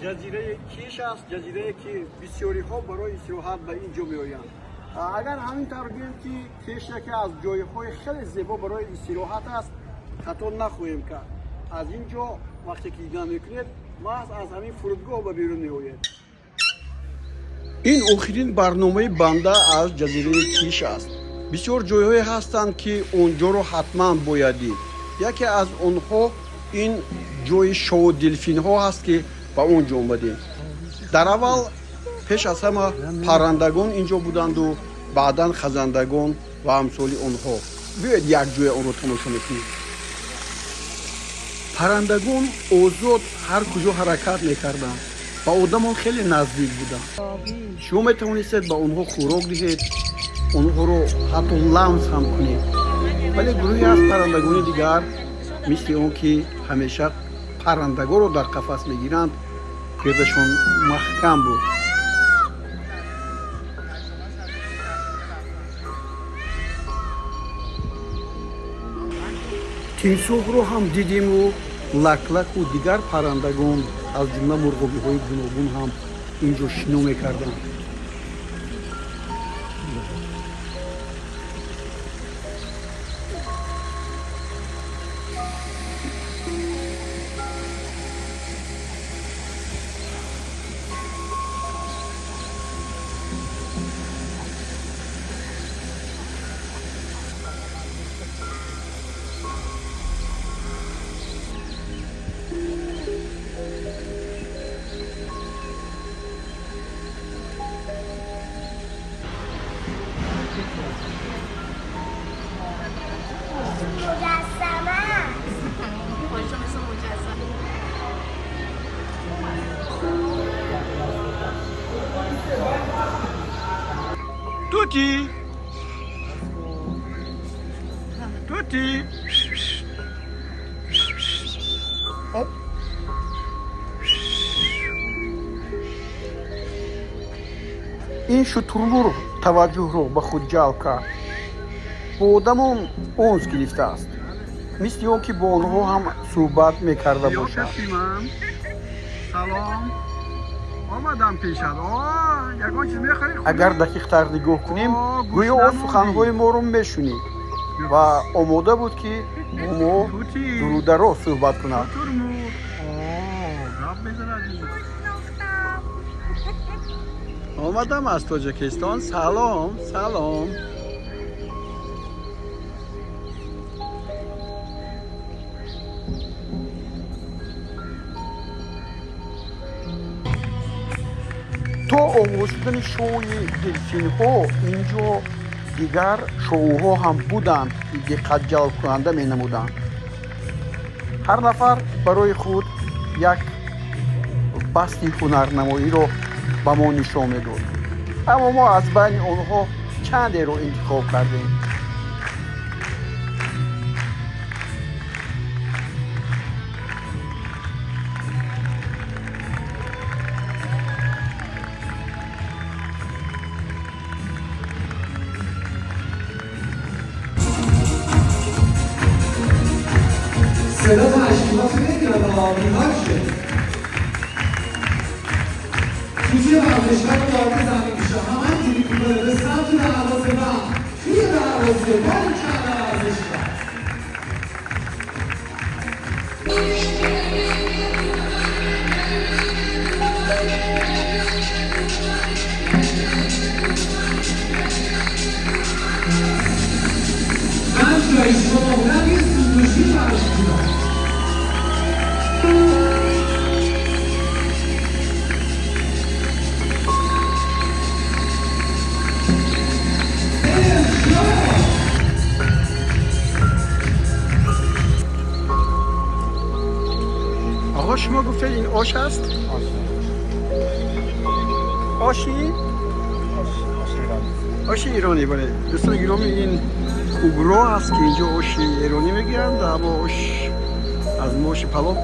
Ҷазираи Киш аст, ҷазирае, ки бисёриҳо барои истироҳат ба ин ҷо меоянд. Агар ҳамин тавр гӯем, ки Кеш яке аз ҷойҳои хеле зебо барои истироҳат аст, хато нахоҳем кард. Аз ин ҷо вақте ки дидан мекунед, маҳз аз ҳамин фурудгоҳ ба берун меоед. Ин охирин барномаи банда аз ҷазираи Киш аст. Бисёр ҷойҳое ҳастанд, ки он ҷоро ҳатман бояд дид. Яке аз онҳо ин ҷои шоу делфинҳо ҳаст, ки ба он ҷо омадем. Дар аввал пеш аз ҳама паррандагон ин ҷо буданду баъдан хазандагон ва амсоли онҳо. Биёед, якҷоя онро тамошо мекунем. Паррандагон озод ҳар куҷо ҳаракат мекарданд, ба одамон хеле наздик буданд. Шумо метавонистед ба онҳо хӯрок диҳед, онҳоро ҳатто ламс ҳам кунед. Вале гурӯҳе аз паррандагони дигар, мисли он ки ҳамеша паррандагонро дар қафас мегиранд, гирдашон маҳкам буд. Тимсоҳро ҳам дидиму лаклаку дигар паррандагон, аз ҷумла мурғобиҳои гуногун ҳам ин ҷо шино мекарданд. مجسمه. خودشون مثل مجسمه. Тути, тути. Оп. Ин шутурмурғ таваҷҷӯҳро ба худ ҷалб кард. Бо одамон унс гирифтааст, мисли он ки бо онҳо ҳам суҳбат мекарда бошад. Салом, омадам пешат. Ягон чиз мехоҳӣ? Агар дақиқтар нигоҳ кунем, гӯё ӯ суханҳои моро мешунид ва омода буд, ки бо мо дурудароз суҳбат кунад. Шутурмурғ гап мезанад. Омадам аз Тоҷикистон. Салом, салом. То оғоз шудани шоуи делфинҳо ин ҷо дигар шоуҳо ҳам буданд, ки диққатҷалбкунанда менамуданд. Ҳар нафар барои худ як басти ҳунарнамоиро ба мо нишон медод, аммо мо аз байни онҳо чандеро интихоб кардем. صدا تشکیلات نمیاد، بیهار شد. توی ورزشکار وارد زمین میشه، همه تریپ میکنه به سمت دروازه و توی دروازه. باریکلا ورزشکار. من جای شما بودم یه سوت براش میدم. Оға, шумо гуфтед, ин ош аст? Оши оши иронӣ. Бале, дӯстони гиромӣ, ин кугро аст, ки инҷо оши эронӣ мегӯянд, аммо ош аз моши палов.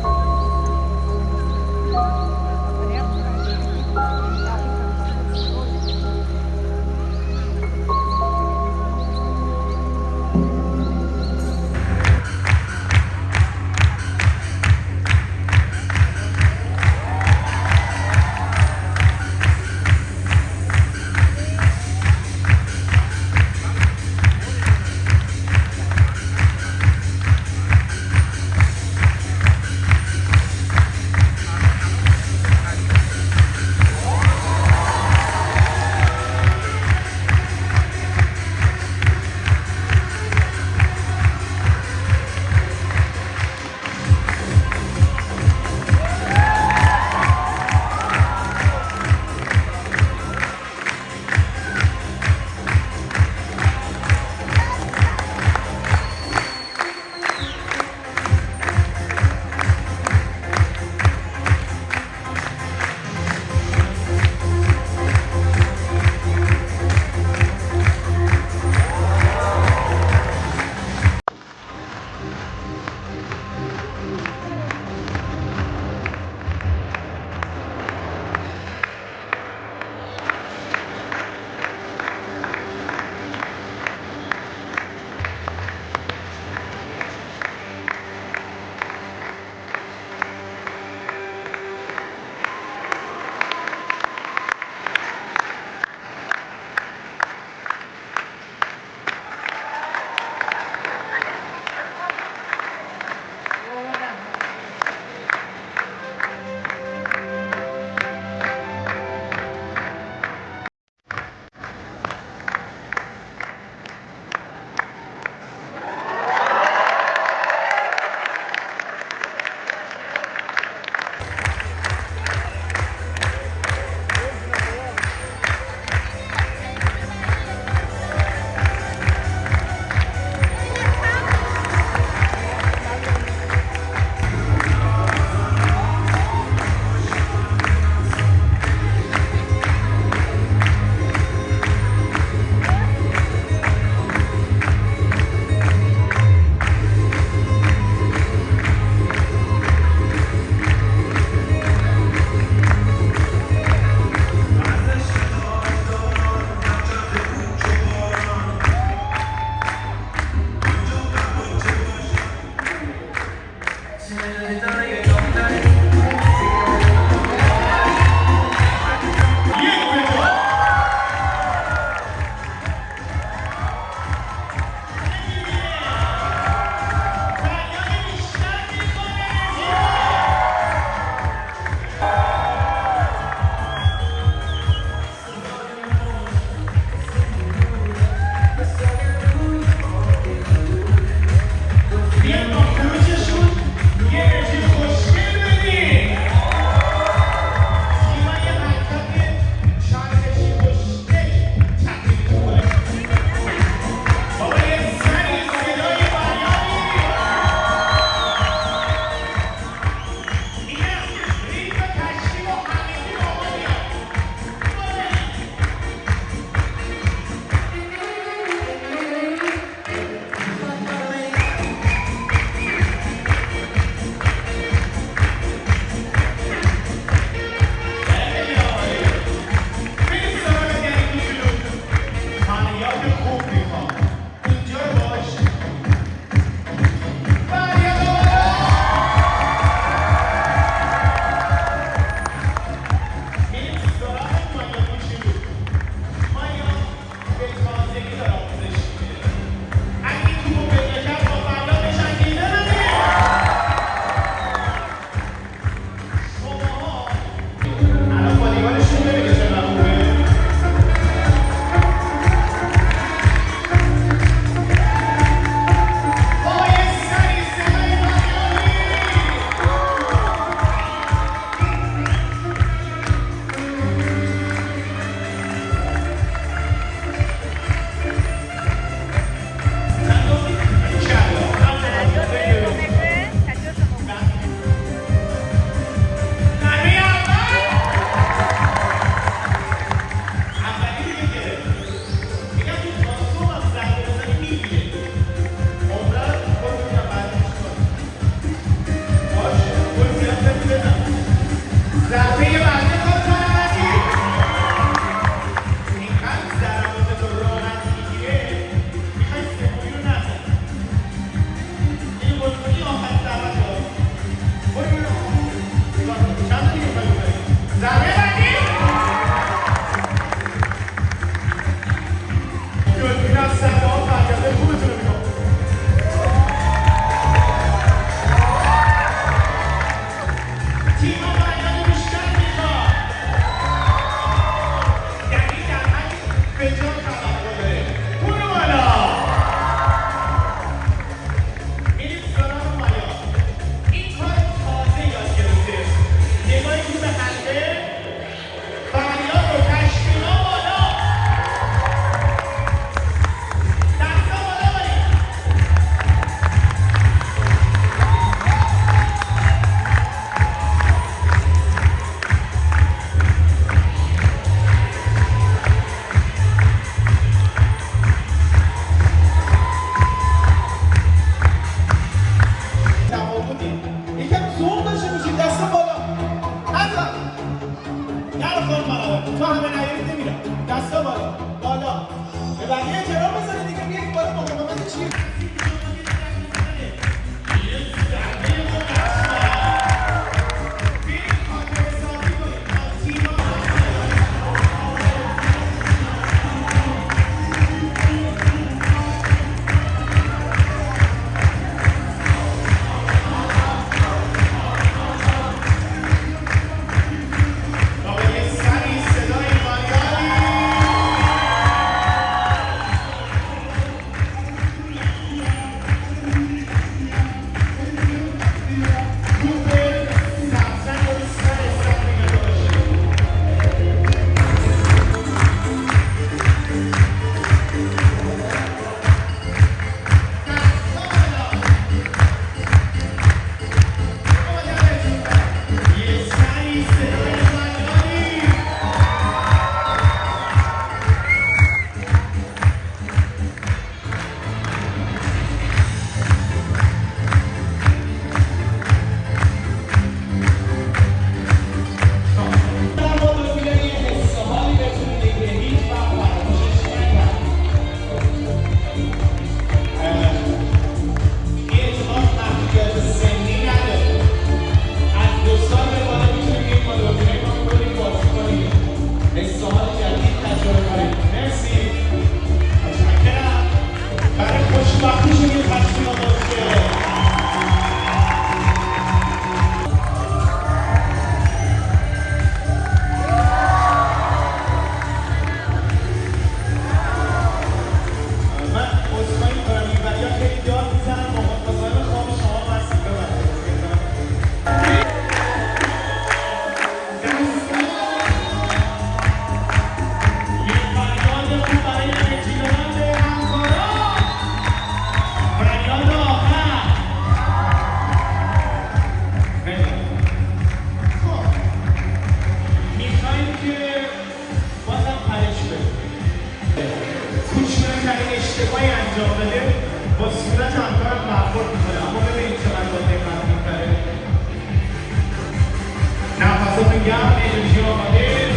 Mondiale di Divisione Amateur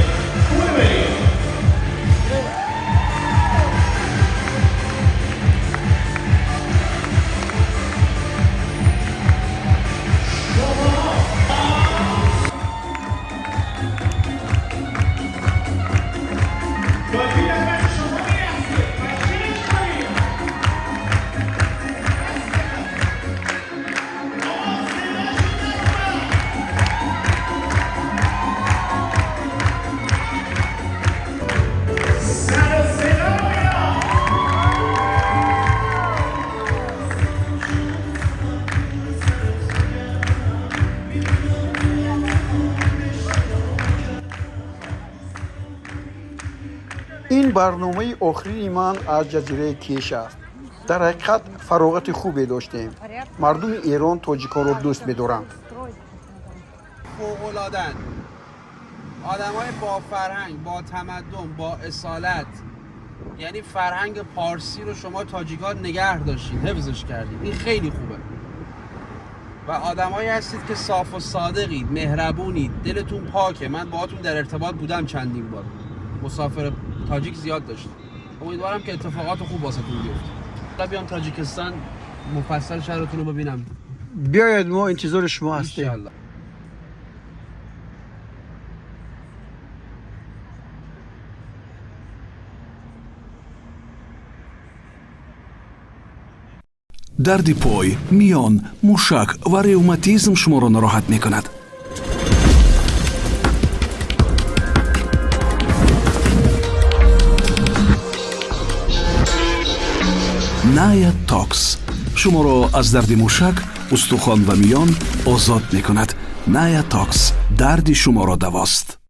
2 میلیون. شما میرسید و 6 میلیون. سر و صدا میاد. Ин барномаи охирини ман аз ҷазираи Кеш аст. Дар ҳақиқат фароғати хубе доштем. Мардуми Эрон тоҷиконро дӯст медоранд. فوق‌العاده‌اند. آدمای با فرهنگ، با تمدن، با اصالت. یعنی فرهنگ پارسی رو شما تاجیکان نگه داشتید، حفظش کردید. این خیلی خوبه. و آدمایی هستید که صاف و صادقید، مهربونید، دلتون پاکه. من باهاتون در ارتباط بودم چندین بار، مسافر تاجیک زیاد داشتم. امیدوارم که اتفاقات خوب واسهتون بیفته. حالا بیام تاجیکستان، مفصل شهرتون رو ببینم. Биёед, мо интизори шумо ҳастем. انشالله. Дарди пой, миён, мушак ва ревматизм шуморо нороҳат мекунад? Ная Токс шуморо аз дарди мушак, устухон ва миён озод мекунад. Ная Токс дарди шуморо давост.